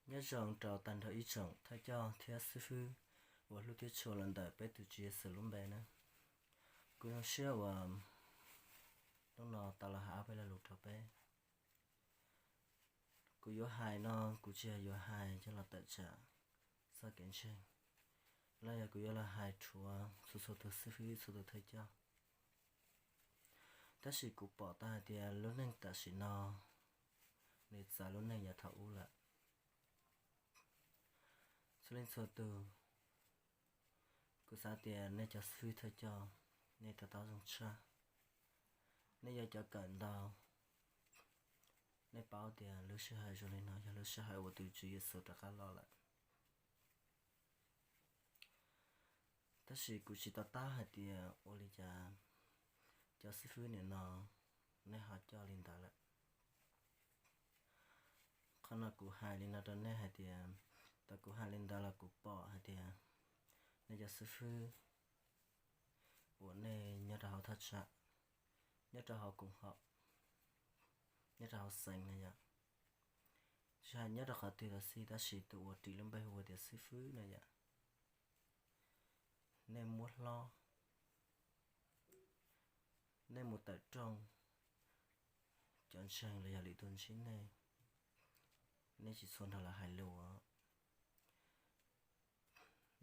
Nyob zoo rau tag nrho ib tsoom thawj coj thiab xib fwb uas hlub thiab tshua los ntawm peb tus Tswv Yexus lub npe na. Kuv zoo siab uas hnub no tau los hais ob peb lo lus rau peb. Kuv yuav hais no kuv tsis yog yuav hais coj los tawm tsam txoj kev ntseeg, los yog kuv yuav los hais rhuav txhua txhua tus xib fwb txhua tus thawj coj. Tab sis kuv pom tau hais tias lub neej tam sim no nws txawv lub neej yav thaum ub lawm. Txhua leej txhua tus, kuv xav tias nej cov xib fwb thawj coj, nej to taub zoo tshaj. Nej yog cov kawm ntau, nej paub tias lub sij hawm zoo li no yog lub sij hawm uas tus Tswv Yexus rov qab los lawm. Tab sis kuv tsis to taub hais tias ua li cas cov xib fwb nim no nej ho coj li ntawd lawm. Qhov no kuv hais li no rau nej hais tias, tau kuv hais li ntawd los kuv pom hais tias nej cov xib fwb uas nej nyob rau hauv thaj tsam, nyob rau hauv koom haum, nyob rau hauv xeev na yom, tsis hais nyob rau qhov twg los xij, tab sis tus uas ris lub npe hu ua tias xib fwb na yom, nej muab hlob, nej mus tawm rooj cov ntseeg los yog lwm tus ntsib nej, nej tsis txhua nrog lawv hais lus,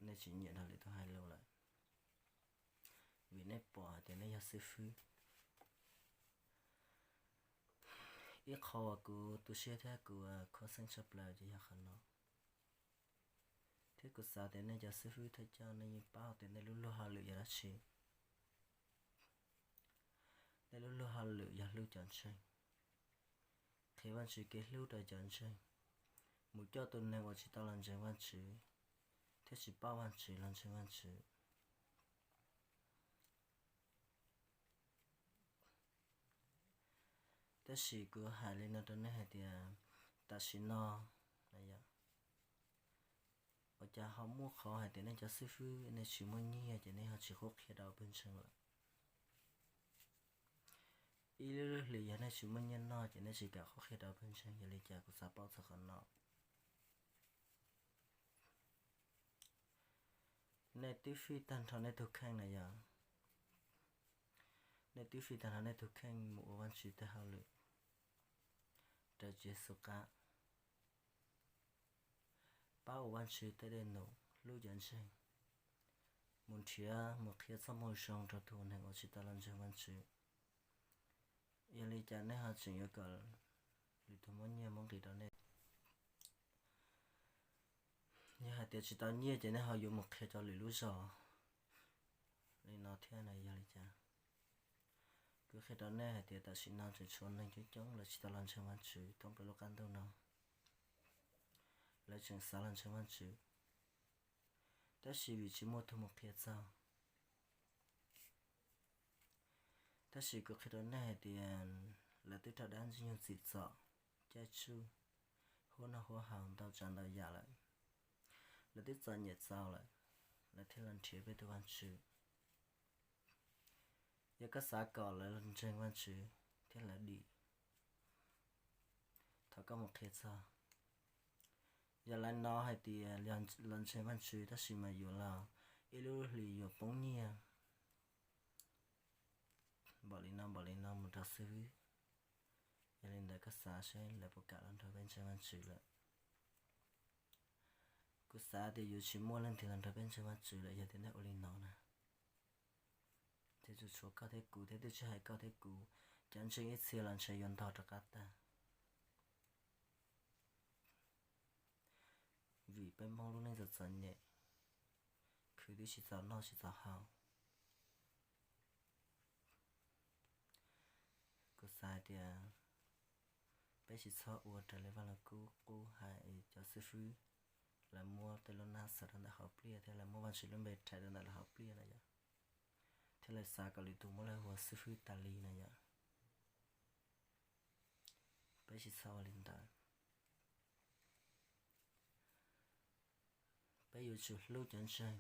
nej tsis nyiam nrog lwm tus hais lus lawm, vim nej pom hais tias nej yog xib fwb. Ib qho uas kuv tu siab thiab kuv khuv xeeb tshaj plaws ces yog qhov no. Thiab kuv xav tias nej cov xib fwb thawj coj nej yeej paub tias nej lub luag hauj lwm yog dab tsi. Nej lub luag hauj lwm yog hlub cov ntseeg, qhia Vajtswv kev hlub rau cov ntseeg, mus coj tus neeg uas tsis tau los ntseeg Vajtswv thiab tsis paub Vajtswv los ntseeg Vajtswv. Tab sis kuv hais li no rau nej hais tias tam sim no na yom, ua cas ho muaj qhov hais tias nej cov xib fwb nej tsis muaj nyiaj ces nej ho tsis qhuab qhia rau pawg ntseeg lawm. Ib lub hlis yog nej tsis muaj nyiaj noj ces nej tsis kam qhuab qhia rau pawg ntseeg, yog li cas kuv xav paub txog qhov no. Nej twb fij tag nrho nej tus kheej na yom, nej twb fij tag nrho nej tus kheej mus ua Vajtswv tej hauj lwm raws Tswv Yexus qab, pab ua Vajtswv tej dej num, hlub cov ntseeg, mus nrhiav mus qhia txoj moo zoo rau tus neeg uas tsis tau los ntseeg Vajtswv. Yog li cas nej ho tseem yuav kom lwm tus muab nyiaj muab nqis rau nej? Yog hais tias tsis tau nyiaj ces nej ho yuav mus qhia rau lwm lub zos li no thiab na yog li cas? Kuv qhia rau nej hais tias tam sim no tseem tshuav neeg coob coob lawv tsis tau los ntseeg Vajtswv thoob plaws lub qab ntuj no, lawv tseem xav los ntseeg Vajtswv, tab sis vim tsis muaj tus mus qhia txog. Tab sis kuv qhia rau nej hais tias lawv twb raug dab ntxwg nyoog txim txom, caij tsuj, huab noj huab haus ntau tsav ntau yam lawm, lawv twb txom nyem txaus lawm, lawv thiaj los nrhiav peb tus Vajtswv. Yog koj xav kom lawv los ntseeg Vajtswv thiab lawv dim, thov koj mus qhia txog. Yog lawv hnov hais tias los ntseeg Vajtswv tab sis mas yuav los ib lub hlis yuav poob nyiaj npaum li no npaum li no mus rau xib fwb, yog li ntawd koj xav seb lawv puas kam los nrog peb ntseeg Vajtswv lawm? Kuv xav tias yuav tsis muaj leej twg los nrog peb ntseeg Vajtswv lawm yog tias nej ua li no na. Thiab tsuas tshuav koj thiab kuv thiab, twb tsis hais koj thiab kuv, cov ntseeg ib txhia los ntshe yuav ntog rov qab tag. Vim peb Hmoob lub neej txom txom nyem, khwv twb tsis txaus noj tsis txaus haus. Kuv xav hais tias peb tsis txhob ua raws li Vaj Lug Kub qub hais cov xib fwb, lawv muab tej lub nab xaws rau ntawm hauv pliaj thiab lawv muab Vajtswv lub npe rhais rau ntawm lawv hauv pliaj na yom, thiab lawv xav kom lwm tus muab lawv hu ua xib fwb tas li na yom. Peb tsis txhob ua li ntawd. Peb yuav tsum hlub cov ntseeg.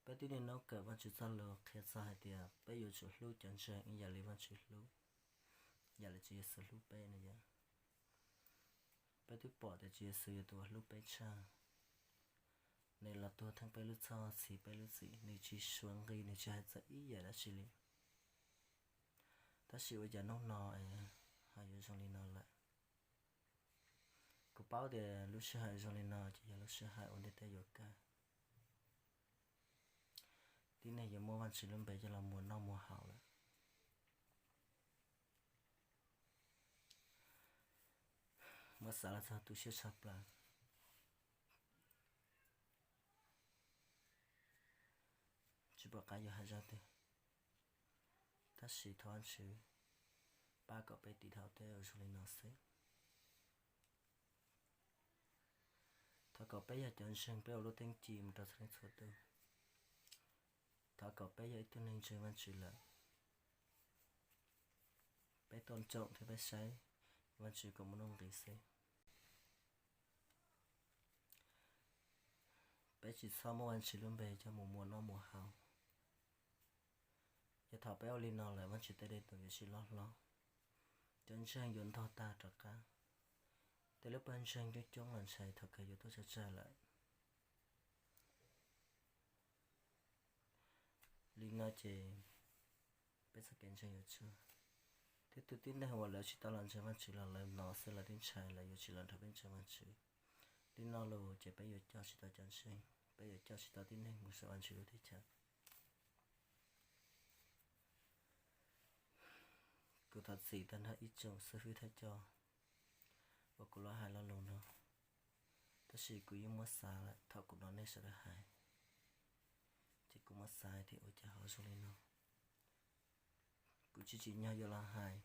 Peb twb niaj hnub kawm Vajtswv txoj lus qhia txog hais tias peb yuav tsum hlub cov ntseeg ib yam li Vajtswv hlub, yam li Tswv Yexus hlub peb na yom. Peb twb pom tias Tswv Yexus yog tus uas hlub peb tshaj. Nws los tuag theej peb lub txhoj, txhiv peb lub txim, nws tsis suav nqi, nws tsis hais txog ib yam dab tsi li. Tab sis ua cas hnub no es ho yuav zoo li no lawm? Kuv paub tias lub sij hawm zoo li no ces yog lub sij hawm ua ntiaj teb yuav kawg. Tib neeg yuav muab Vajtswv lub npe coj los muas noj muas haus lawm. Muab xav los txog tu siab tshaj plaws, tsis pom qab yuav hais zaj twg. Tab sis thov Vajtswv pab kom peb tiv dhau tej uas zoo li no xwb. Thov kom peb yog cov ntseeg, peb ua lub teeb ci mus rau txhua leej txhua tus. Thov kom peb yog ib tug neeg ntseeg Vajtswv lawm, peb tuaj tsoom thiab peb saib Vajtswv kom mus nuj nqis xwb. Peb tsis txhob muab Vajtswv lub npe coj mus muas noj muas haus. Yog thaum peb ua li no lawm, Vajtswv tej dej tus yuav tsis loj hlob, cov ntseeg yuav ntog tag rov qab. Tej lub pawg ntseeg coob coob los ntshai thaum kawg yuav tuag tsawg tsawg lawm. Li no ces peb txoj kev ntseeg yuav tsuag, thiab tus tib neeg uas lawv tsis tau los ntseeg Vajtswv los lawv hnov xwb lawv twb ntshai, lawv yuav tsis los nrog peb ntseeg Vajtswv. Li no los ces peb yuav coj tsis tau cov ntseeg, peb yuav coj tsis tau tib neeg mus saum Vajtswv lub teb chaws. Kuv thov txim tag nrho ib tsoom xib hwb thawj coj uas kuv los hais lo lus no, tab sis kuv yeej muab xav lawm thaum kuv hnov nej sawv daws hais, ces kuv muab xav hais tias ua cas ho zoo li no. Kuv tsis tsim nyog yuav los hais,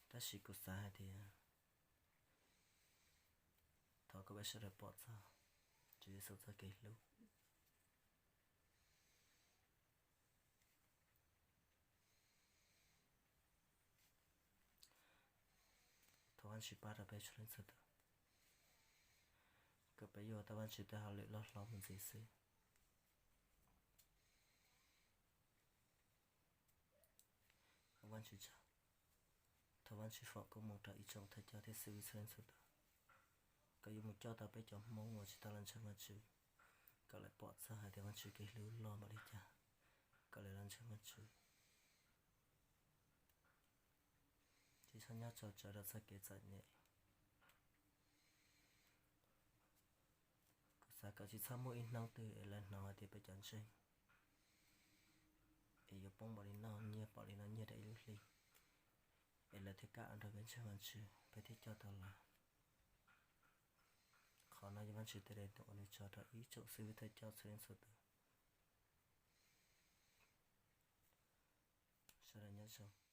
tab sis kuv xav hais tias thov kom peb sawv daws pom txog Tswv Yexus txoj kev hlub. Thov Vajtswv pab rau peb txhua leej txhua tus, kom peb yuav tau Vajtswv tej hauj lwm loj hlob mus ntxiv xwb. Thov Vajtswv foom koob hmoov rau ib tsoom thawj coj thiab xib hwb txhua leej txhua tus, kom yuav mus coj tau peb cov Hmoob uas tsis tau los ntseeg Vajtswv, kom lawv pom txog hais tias Vajtswv kev hlub loj npaum li cas, kom lawv los ntseeg Vajtswv, tsis txhob nyob tso tsawv rau txoj kev txom nyem. Kuv xav kom tsis txhob muaj ib hnub twg es lawv hnov hais tias peb cov ntseeg es yuav poob npaum li no, nyiaj pom li no, nyiaj rau ib lub hli, es lawv thiaj kam nrog peb ntseeg Vajtswv, peb thiaj coj tau lawv. Qhov no yog Vajtswv tej dej tus uas nws tso rau ib tsoom xib hwb thawj coj txhua leej txhua tus. Sawv daws nyob zoo.